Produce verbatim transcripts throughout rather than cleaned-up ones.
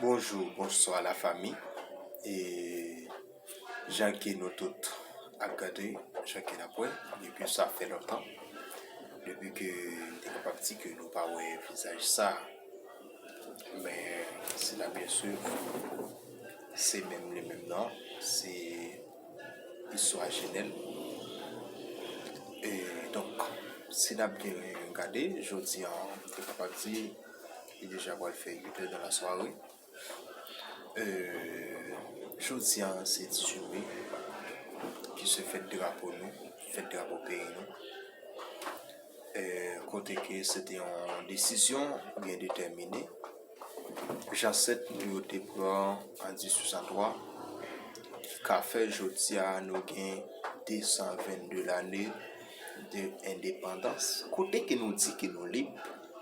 Bonjou, bonswa lafanmi. E jan ke nou tout ap gade, jan ke n ap wè, depi sa fè lontan, depi ke m te kapab di ke nou pa wè vizaj sa. Men, si n ap byen swiv, se menm li menm nan, se istwa jenèl. E donk, si n ap byen gade, jodi a, m te kapab di, li deja pral fè uit è nan lasware. E, jodi a, se dizuit me, ki se fèt drapo nou, fèt drapo peyi nou. E, kote ke se te yon desizyon byen detèmine, jansèt nou yo te pran an dizuit san twa, ki ka fè jodi a nou gen de san vennde lane de endepandans. Kote ke nou di ke nou lib,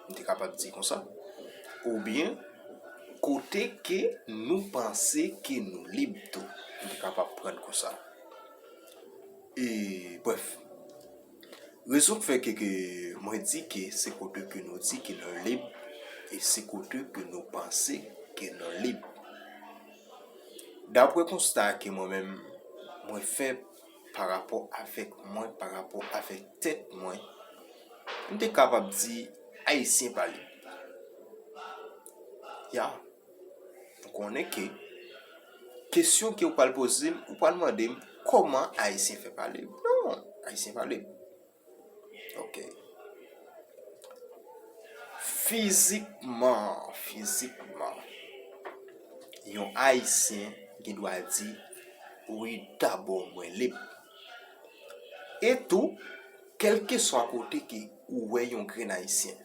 m te kapab di konsa, oubyen kote ke nou panse ke nou lib tou, m te kapab pran konsa. E, brèf, rezon k fè ke, ke mwen di ke se kote ke nou di ke nou lib, e se kote ke nou panse ke nou lib. Daprè konsta ke mwen menm, mwen fè pa rapò avèk mwen, pa rapò avèk tèt mwen, m te kapab di Ayisyen pa lib. Ya, ou konnen ke kesyon ke ou pral poze m, ou pral mande m kòman Ayisyen fè pa lib. Non, Ayisyen pa lib. Ok. Fizikman, fizikman, yon Ayisyen gen dwa di, wi, dabò mwen lib. E tou, kèlkeswa kote ke ou wè yon grenn Ayisyen,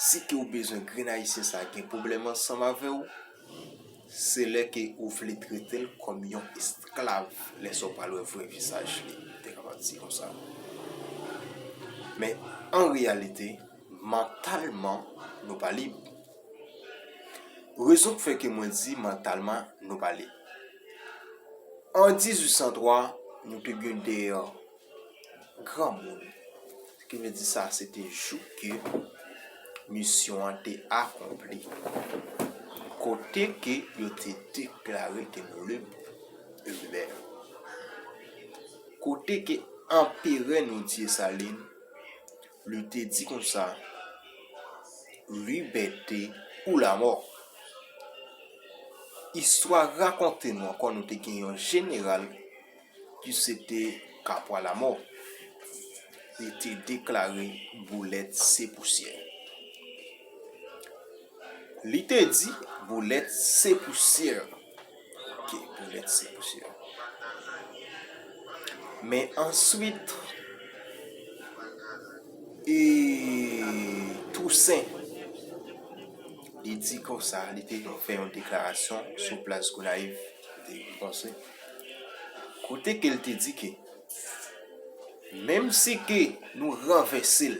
si ke ou bezwen grenn Ayisyen sa gen pwoblèm ansanm avè w, se lè ke ou vle trete l kòm yon esklav, lè sa w pral wè vrè vizaj li, m te kapab di konsa. Men, an reyalite, mantalman, nou pa lib. Rezon k fè ke mwen di mantalman, nou pa lib. An dizuit san twa, nou te gen de granmoun. Ki vle di sa, se te jou ke misyon an te akonpli. Kote ke yo te deklare ke nou lib e libè. Kote ke anperè nou Dyesalin, li te di konsa, libète ou lamò. Istwa rakonte nou ankò, nou te gen yon jeneral ki se te Kapwa Lamò. Li te deklare boulèt se pousyè. Li te di boulèt se pousyè. Ok, boulèt se pousyè. Men answit, e, Tousen, li di konsa, li te fè yon deklarasyon sou plas Gonayiv, li te panse, kote ke l te di ke, menm si ke nou ranvèse l,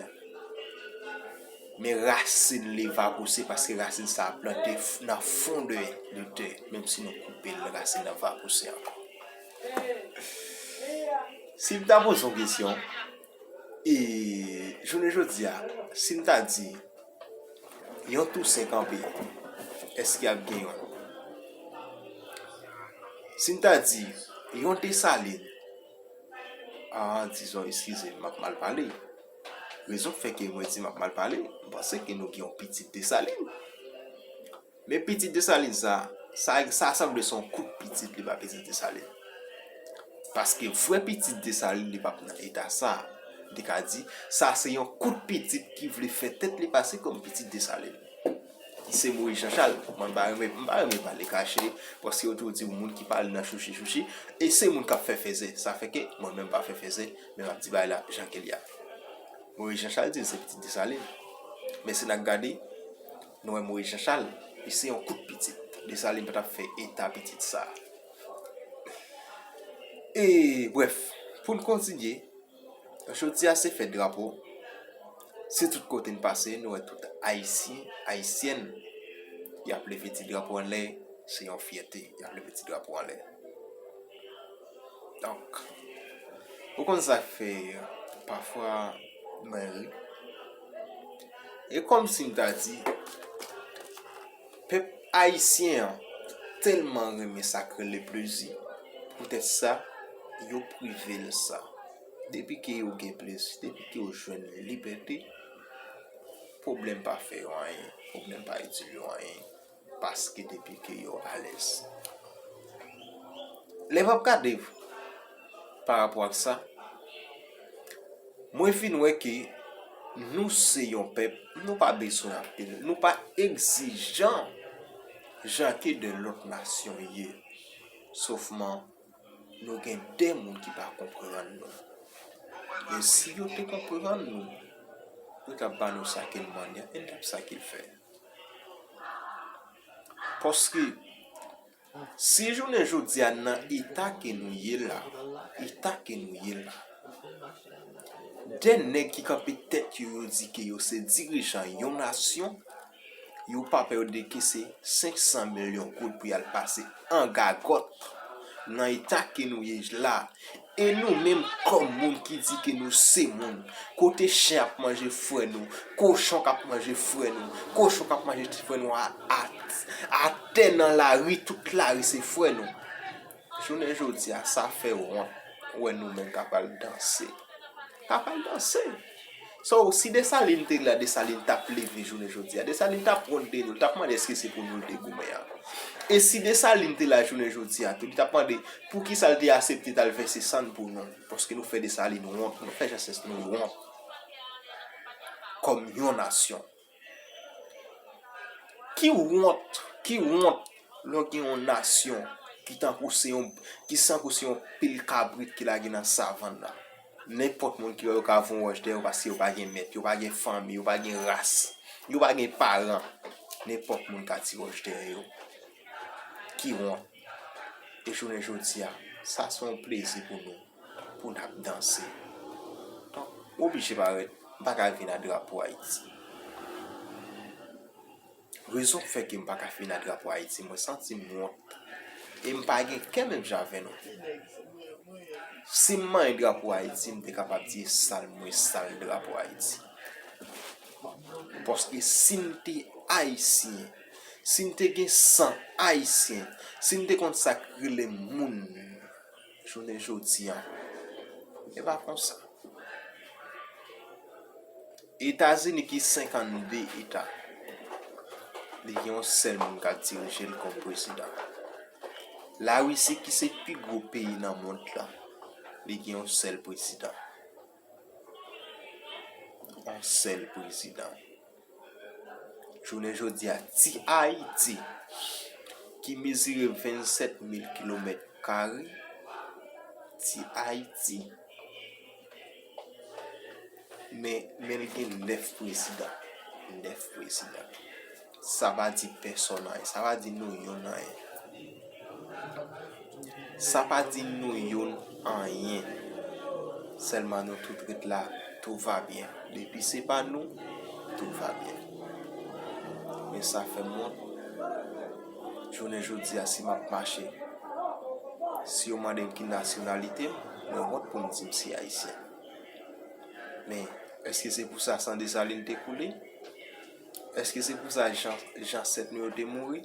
men rasin li va pouse, paske rasin sa a plante f-, nan fon de, de tè, menm si nou koupe l, rasin nan va pouse ankò. Si m ta poze yon kesyon, e, jounen jodi a, si m ta di, yon Tousen kanpe, èske ap gen yon? Si m ta di, yon Desalin, ah, dizon, eskize m, m ap mal pale. Rezon k fè ke mwen di m ap mal pale, m panse ke nou gen yon pitit Desalin. Men pitit Desalin sa, sa, sa sanble se yon kout pitit li ba pitit Desalin. Paske vrè pitit Desalin li p ap nan eta sa. M te ka di, sa se yon kout pitit ki vle fè tèt li pase kòm pitit Desalin. Ki se Moyiz Janchal. Mwen m pa renmen, m pa renmen pale kache, paske yo toujou di moun ki pale nan chouchi chouchi, e se moun k ap fè fèzè. Sa fè ke mwen menm m pa fè fèzè, men m ap di bagay la jan ke l ye a. Moyiz Janchal di l se pitit Desalin. Men si n ap gade, nou wè Moyiz Janchal, li se yon kout pitit. Desalin pa t ap fè eta pitit sa. E, brèf, pou n kontinye, jodi a se fèt drapo. Se tout kote n pase, nou wè tout Ayisyen, Ayisyèn, y ap leve ti drapo anlè, se yon fyète, y ap leve ti drapo anlè. Donk, ou konn sa k fè pafwa mwen ri. E kòmsi m ta di, Pèp ayisyen an tèlman renmen sa k rele plezi. Poutèt sa, yo prive l sa. Depi ke yo gen plezi, depi ke yo jwenn libète, pwoblèm pa fè yo anyen, pwoblèm pa itil yo anyen, paske depi ke yo alèz. Lè m ap gade pa rapò ak sa, mwen vin wè ke nou se yon pèp, nou pa bezwen anpil, nou pa egzijan jan ke de lòt nasyon ye. Sofman, nou gen de moun ki pa konprann nou. Men si yo te konprann nou, yo t ap ba nou sa ke n mande a, e n t ap sa ke l fè. Paske, si jounen jodi a nan eta ke nou ye la, eta ke nou ye la, de nèg ki kanpe tèt yo, yo di ke yo se dirijan yon nasyon, yo pa pè yo dekese senk san milyon goud pou y al pase an gagòt nan eta ke nou ye la. E nou menm kòm moun ki di ke nou se moun, kote chen ap manje frè nou, kochon k ap manje frè nou, kochon k ap manje ti frè nou a, a, atè nan lari, tout lari se frè nou. Jounen jodi a, sa fè wont wè nou menm k ap al danse. K ap al danse. So, si Desalin te la, Desalin t ap leve jounen jodi a. Desalin t ap wont de nou, l t ap mande èske se pou nou l te goumen an. E si Desalin te la jounen jodi a tou, li t ap mande poukisa l te aksepte t al vèse san l pou nou. Paske nou fè Desalin wont, nou fè Jansès nou wont. Kòm yon nasyon. Ki wont, ki wont lè w gen yon nasyon ki tankou se yon, ki sankou se yon pil kabrit ki lage nan savann nan. Nenpòt moun ki wè yo ka voye wòch dèyè yo paske yo pa gen mèt, yo pa gen fanmi, yo pa gen ras, yo pa gen paran. Nenpòt moun ka tire wòch dèyè yo. Ki wont. E jounen jodi a, sa se yon plezi pou nou, pou n ap danse. Donk, m oblije parèt, m pa ka vin a drapo Ayiti. Rezon k fè ke m pa ka vin a drapo Ayiti, mwen santi m wont. E m pa gen kè menm jan avè nou. Si m manyen drapo Ayiti, m te kapab di e sal mwen sal drapo Ayiti. Paske si n te ayisyen, si n te gen san ayisyen, si n te konn sa k rele moun, jounen jodi a, e pa konsa. Etazini ki senkannde eta, li gen yon sèl moun k ap dirije l kòm prezidan. Larisi ki se pi gwo peyi nan mond lan, li gen yon sèl prezidan. Yon sèl prezidan. Jounen jodi a, ti Ayiti, ki mezire vennsèt mil kilomèt kare, ti Ayiti, men, men l gen nèf prezidan. Nèf prezidan. Sa pa di pèsòn anyen, sa pa di nou youn anyen. Sa pa di nou youn anyen. Sèlman nou tout ret la, tout va byen. Depi se pa nou, tout va byen. Men sa fè m wont. Jounen jodi a, si m ap mache, si yo mande m ki nasyonalite m, mwen wont pou m di m se ayisyen. Men, èske se pou sa san Desalin te koule? Èske se pou sa jan, jansèt nou yo te mouri?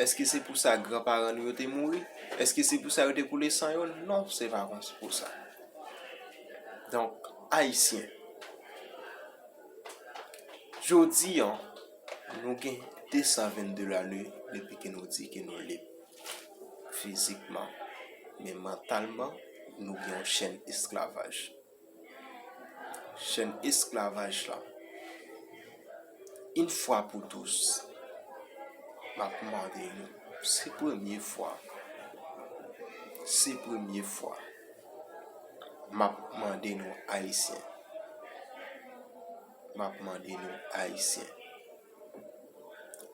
Èske se pou sa granparan nou yo te mouri? Èske se pou sa yo te koule san yo? Non, se pa pou sa. Donk, ayisyen, jodi a, nou gen de san vennde lane depi ke nou di ke nou lib fizikman, men mantalman, nou gen yon chèn esklavaj. Chèn esklavaj la, yon fwa pou tous, m ap mande nou, se premye fwa, se premye fwa, m ap mande nou, Ayisyen, m ap mande nou, Ayisyen,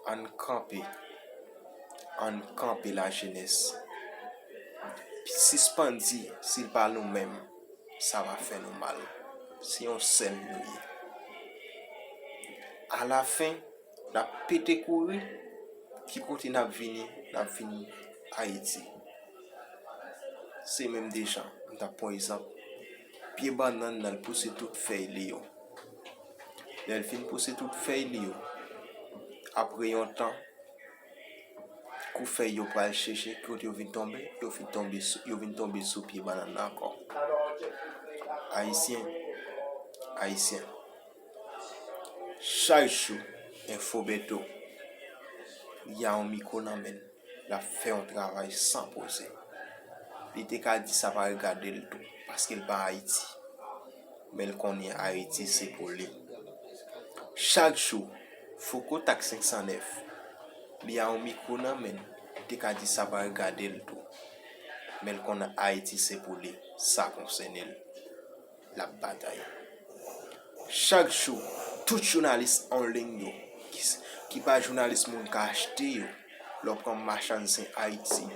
ann kanpe, ann kanpe, lajenès. Sispann di, si l pa nou menm, sa va fè nou mal. Se yon sèl nou ye. Alafen, n ap pete kouri, ki kote n ap vini? N ap vini Ayiti. Se menm de jan, m t ap pran egzanp, pye bannann nan, l pouse tout fèy li yo. Lè l fin pouse tout fèy li yo, apre yon tan, Kou fèy yo pral cheche, kote yo vin tonbe, yo vin tonbe sou, yo vin tonbe sou pye bannann nan ankò. Ayisyen, Ayisyen, chak jou, Enfo Beto, li a yon mikwo nan men l, l ap fè yon travay san poze. Li te ka di sa pa regade l tou, paske l pa Ayiti. Men l konnen Ayiti se pou li. Chak jou, Fouco Tak senk san nèf, li a yon mikwo nan men l, li te ka di sa pa regade l tou. Men l konnen Ayiti se pou li, sa konsène l. L ap batay. Chak jou, tout jounalis an liy yo, ki, ki pa jounalis moun ka achte yo, lè w pran Machann Sen Ayiti,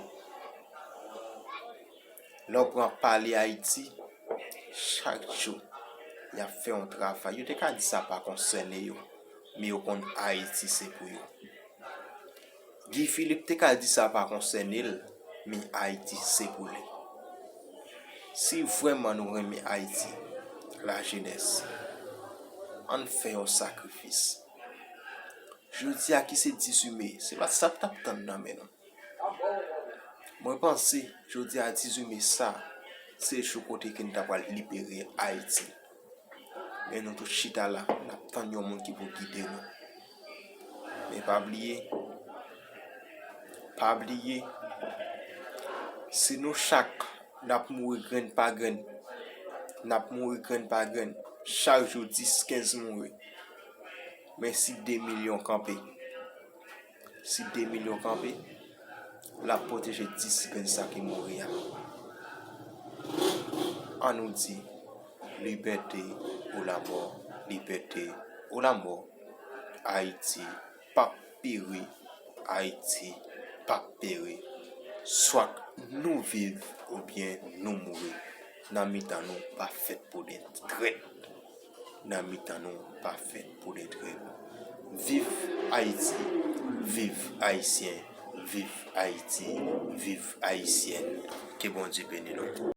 lè w pran Pale Ayiti, chak jou, y ap fè yon travay. Yo te ka di sa pa konsène yo, men yo konn Ayiti se pou yo. Guy Philippe te ka di sa pa konsène l, men Ayiti se pou li. Si vrèman nou renmen Ayiti, lajenès, ann fè yon sakrifis. Jodi a ki se dizuit me, se pa sa n t ap tann nan men nou. Mwen panse, jodi a dizuit me sa, se jou kote ke n ta pral libere Ayiti. Men nou tout chita la, n ap tann yon moun ki pou gide nou. Men pa bliye, pa bliye, si nou chak n ap mouri grenn pa grenn, n ap mouri grenn pa grenn, chak jou dis, kenz mouri. Men si de milyon kanpe, si de milyon kanpe, l ap pwoteje dis grenn sa ki mouri a. Ann nou di, libète ou lamò, libète ou lamò. Ayiti p ap peri, Ayiti p ap peri. Swa nou viv oubyen nou mouri, nan mitan nou pa fèt pou de trèt. Nan mitan nou pa fèt pou de trèt. Viv Ayiti, viv Ayisyen, viv Ayiti, viv Ayisyèn. Ke Bondye beni nou.